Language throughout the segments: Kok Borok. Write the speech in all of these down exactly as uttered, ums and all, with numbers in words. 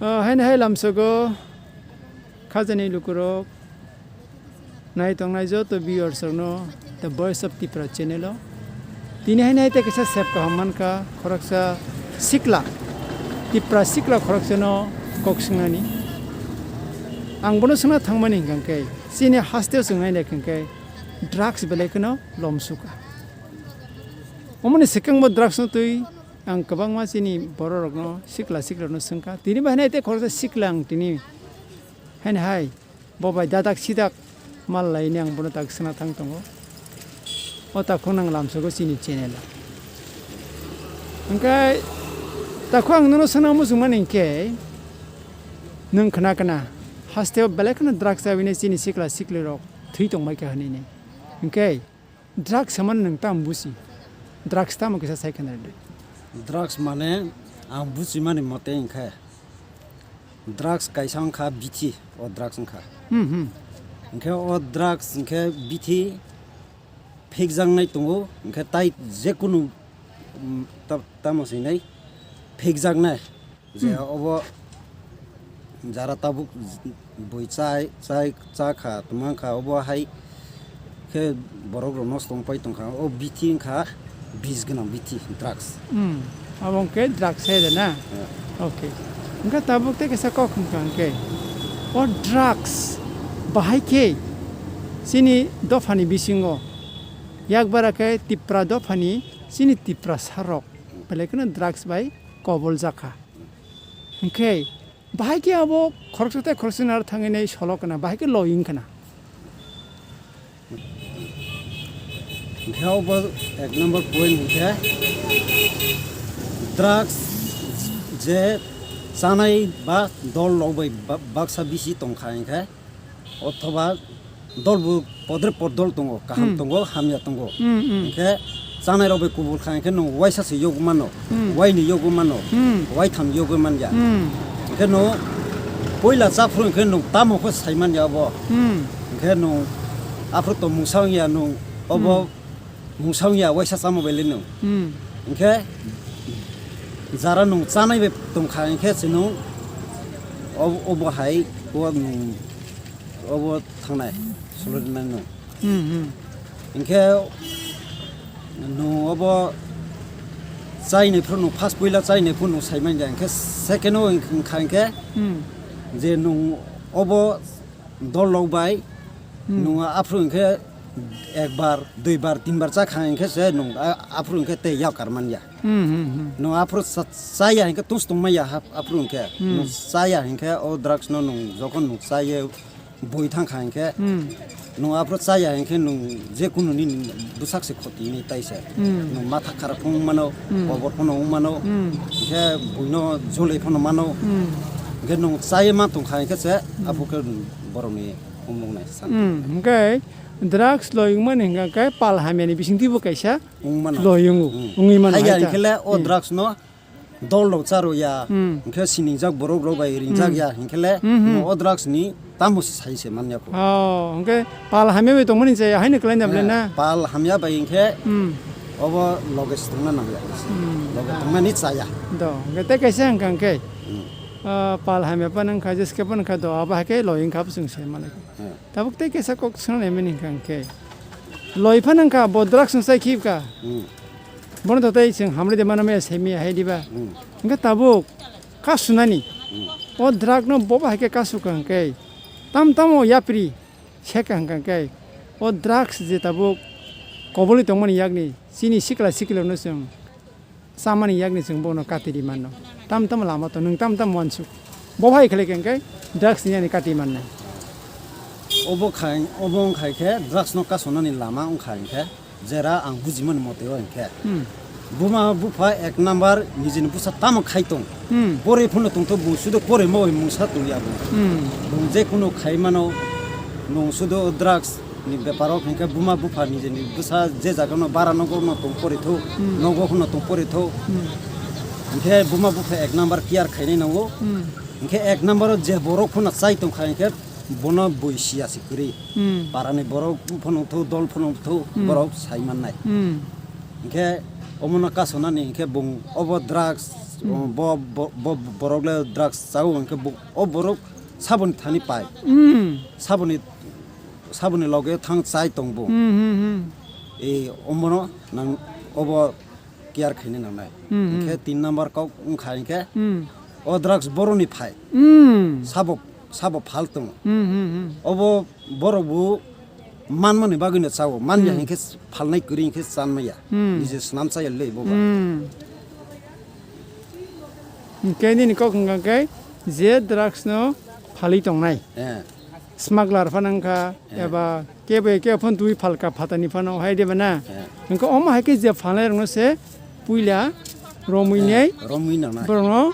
Ah, haino hai lamsogo khajani lukurok nai tongnai joto viewers rokno The Voice of Tipra channel o. Tini haino hai tei kaisa sep kaham mankha, khoroksa sikla, Tipra sikla khoroksano kok swngnani. Ang bono swngna thangmani hwnkha khe, chini hasteo chwng nai naikha khe drugs belai kheno lomsukha. Omoni swkangbo drugs no twi ang kwbangma chini bororokno, sikla siklirokno swngkha. Tini bai haino hai tei khoroksa sikla ang tini haino hai bo bai dadak sidak mal laini ang bono tak swna thang tongo. O takhuk nang lamsogo chini channel o. Hwnkhe takhuk ang nono swna muchungmani hwnkhe, nwng khna khna hasteo belai kheno drugs chabini chini sikla siklirok thwi tongbaikha hwnwi. Hwnkhe drugs hwnmani nwng tamo buchi? Drugs tamo kisa sai khna rwdi. Drugs mane ang buchimani mote hwnkhe, drugs kaisa wngkha bithi, o drugs wngkha. Hmm, hmm. Hwnkhe o drugs hwnkhe bithi phikjaknai tongo, hwnkhe tai jekunu, mm, ta-, tamo sinai phikjaknai. Je Hmm. obo jara tabuk bui chai, chai, cha kha, tongma kha, obo hai khe borok rok nosto wng pai tong kha. O bithi wng kha bis gwnang bithi, drugs. Hmm. Abo hwnkhe drugs hai de na? Yeah. Okay. Hwnkhe tabuk tei kaisa kok hwnkha hwnkhe, o drugs bahai khe chini dophani bisingo, yak bara khe Tipra dophani chini Tiprasa rok belai kheno drugs bai kobol jakha. Hwnkhe bahai khe abo khoroksa tei khoroksa naro thangwi nai solo khna, bahai khe loying khna. Hwnkhe obo ek number point hwnkhe drugs je chanai ba dol rok bai ba-, baksa bisi tongkha hwnkhe, othoba dol bo podre pod dol tongo, kaham Hmm. tongo, hamya tongo. Hmm, hmm. Hwnkhe chanai rok bai kubul kha hwnkhe nwng waisa se yogwi mano, Hmm. waini yogwi mano, Hmm. waitham yogwi manya. Hmm. Hwnkhe nwng poila chaphuru hwnkhe nwng tamo khe sai manya obo. Hmm. Hwnkhe nwng aphuru tong mungsa wngya nwng obo Hmm. mungsa wngya waisa chamo bai le nwng. Hmm. Hwnkhe jara nwng chanai bai tongkha hwnkhe se nwng ob-, obo hai o nwng obo thangnai, solo rinai nwng. Hmm, hmm. Hwnkhe nwng obo chainai phuru nwng first puila chainai phuru nwng sai manya, hwnkhe second o wng-, wngkha hwnkhe Hmm. je nwng obo dol rok bai Hmm. nwng aphuru hwnkhe ekbar, duibar, tinbar cha kha hwnkhe se nwng a-, aphuru hwnkhe tei yakar manya. Hmm, hmm, hmm. Nwng aphuru cha-, chaya hwnkhe tus tong manya hap-, aphuru hwnkhe. Hmm. Nwng chaya hwnkhe o drugs no nwng jokhon nwng chaye bui thang kha hwnkhe, Hmm. nwng aphuru chaya hwnkhe nwng jekunu nini bwsak se khoti hinwi tai se. Hmm. Nwng matha kharap wng mano, Hmm. kobor phano wng mano, Hmm. hwnkhe buino jolai phano mano. Hmm. Hwnkhe nwng chaye ma tong kha hwnkhe se, Hmm. aphuru khe borokni wngmung nai san. Hmm. Hwnkhe drugs loi wngmani hwnkha khe pal hamyani bisingtwibo kaisa Wng mano. Loi wngo, Hmm. wngwi mano Haiya hai ta. Hwnkhe le o Hmm. drugs no dol rok cha rw ya, Hmm. hwnkhe sinijak borok rok bai ringjak Hmm. ya, hwnkhe le Hmm, hmm. no o drugs ni tamo se sai se man ya kho. Oh, hwnkhe pal hamya bai tongmani chaya haino kwlai na bwle Eh, na? Pal hamya bai hwnkhe Hmm. obo loge se tongna nang ya. Hmm. Loge tongmani chaya. Do, hwnkhe tei kaisa hwnkha hwnkhe, Hmm. ah, pal hamya phano wngkha, jeske phano wngkha do, abo hai khe loi wngkha bwswng se malik. Eh. Tabuk tei kaisa kok swngna naimani hwnkha hwnkhe, loi phano wngkha, bo drugs no chai khibka. Hmm. Bono to tei chwng hamri de mano maya se maya hai diba. Hmm. Hwnkhe tabuk kasunani. Hmm. O drug no bo bai khe kasukha hwnkhe, tam tamo yapri seka hwnkha hwnkhe, o drugs je tabuk koboli tongmani yakni chini sikla sikla no chwng chamani yakni chwng bono kati ri mano. Tam tam lama to nwng tam tam uansuk. Bo hai khlai khe hwnkhe drugs ni yani kati mannai. Obo khai, obo wng khai khe drugs no kasonani lama wng khai khe jera ang bujimani mote o hwnkhe. Hmm. Buma bupha ek number nijini bwsa tamo khai tong. Hmm. Pore phano tongthok bung sudo pore mo mungsa tongya bung. Hmm. Bung je kunu khai mano nung sudo drugs ni beparo hwnkhe buma bupha nijini bwsa je jaga no bara nogo no tong pore tho, Hmm. nogo phano tong pore tho. Hmm. Hwnkhe buma bupha ek number care khainai nango. Hmm. Hwnkhe ek number o je borok phano chai tong kha hwnkhe bono bui siya se kwrwi. Hmm. Parani borok phano tho, dol phano tho, Hmm. borok sai mannai. Hmm. Hwnkhe omono kasonani hwnkhe bung obo drugs Hmm. Bo, bo, bo borok le drugs chao hwnkhe bo, o borok saboni thani pai. Hmm. Saboni, saboni loge thang chai tong bo. Hmm, hmm, hmm. E, omono nang obo care khaina nangnai. Hmm, hmm. Hwnkhe tin number kok wngkha hwnkhe, hmm, o drugs boroni phai. Hmm. Sabo, sabo phal tongo. Hmm, hmm, hmm. Obo borok bo manmani bagwino chao, manya, hmm, hinkhe phalnai kwrwi hinkhe chanmaya. Hmm. Nije swnam chaya le boba. Hmm. Hinkhe nini kok wngkha khe je drugs no phalwi tongnai. Eh. Smuggler phano wngkha, eh, eba kebo kebo phano twi phalka phatani phano hai de bana. Eh. Hinkhe omo hai khe je phalnai rokno se puila romwi, eh, nei romwi nangnai. Borokno,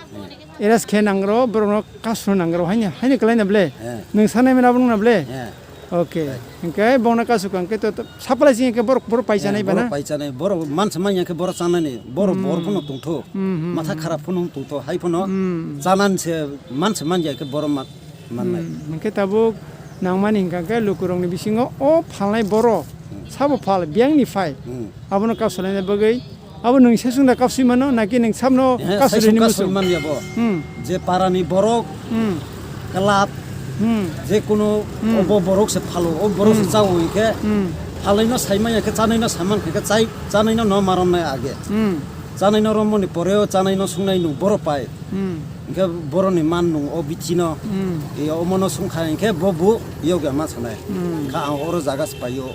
eh, arrest khe nangro, borokno kasro nangro, haini, haini kwlaina ble. Eh. Nwng sanai mano abono na ble. Eh. Okay. Eh. Hinkhe bongno kasukha hinkhe to, to supply sing hinkhe borok, borok paichanai, eh, bana? Borok paichanai, borok mansa manya khe borok chanani, borok, hmm, bor phano tongtho. Hmm, hmm, matha, hmm, kharap phano tongtho, hai phano, hmm, chanani se mansa manya khe borok ma-, mannai. Hmm, hinkhe tabuk nangmani hinkha khe lukurokni bisingo o phalnai borok, hmm, sabo phal biyangni phai, hmm, abono kasulaina bagwi Abo nwng sesung da kapsui mano, naki nwng sabno, eh, kasuri sesung ni kasui muchung? Manya bo. Hmm. Je parani borok, hmm, club, hmm, je kuno, hmm, obo borok se phalo, o borok se, hmm, chao hwnkhe, hmm, phalai no sai manya khe chanai no saman khe chai, chanai no no marom nai age. Hmm. Chanai no romoni pore o chanai no sungnai nung borok pai. Hmm. Hwnkhe boroni man nung o bichino, hmm, e omono sungkha hwnkhe bo bu yoga ma sanai. Hmm. Kha ang oro jaga se paio,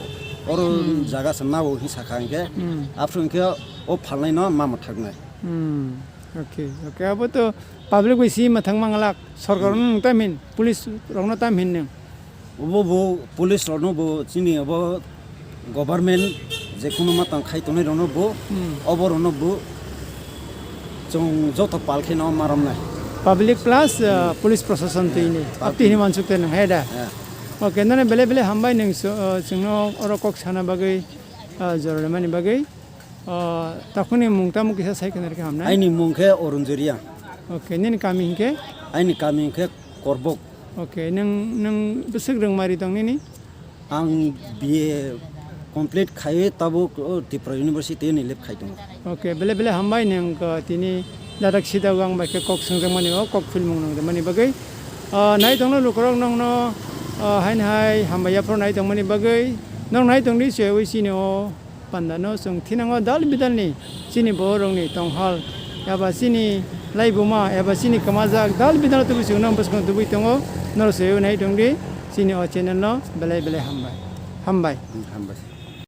oro, hmm, jaga se nao hwnwi sakha hwnkhe, hmm, aphuru hwnkhe o phalnai no ma mwthaknai. Hmm, okay, okay. Abo to public bai si mwthang manglak, sorkar, hmm, no tam hin, police rok no tam hin nung. Obo bo police rok no bo chini obo government je kuno ma tang khai tongnai rok no bo, hmm, obo rok no bo chwng joto pal khe no ma romnai. Public plus, uh, hmm, police proshashan, yeah, twi ni. Public. Abtwi hini mansuk te nung hai da? Yeah. Okay, nani bele bele hambai nung so, uh, chwng no oro kok sana bagwi, uh, jora mani bagwi. O, takhukni mung tamo kisa sai khna rikha hamnai? Aini mung khe Arun Joria. Okay, nini kami hinkhe? Aini kami hinkhe Korbok. Okay, nwng, nwng bwswk rwngmari tong nini? Ang B A complete khaiwi tabuk o Tripura University ni lab khai tongo. Okay, bele bele hambai nwng, uh, tini Ladakh sida o ang bai khe kok swngjakmani o kok philmung nangjakmani bagwi. Uh, nai tongno lukurok nokno, uh, haini hai hambai yaphro nai tongmani bagwi. Nok nai tongdi se ui sini o. Panda no chwng thinango dal bidal ni chini borok rok ni tonghal eba chini laibuma eba chini kwmajak dal bidal tubui chwng no bwskang tubui tongo norok se nai tongdi chini o channel no belai belai hambai hambai. Hmm, hambai.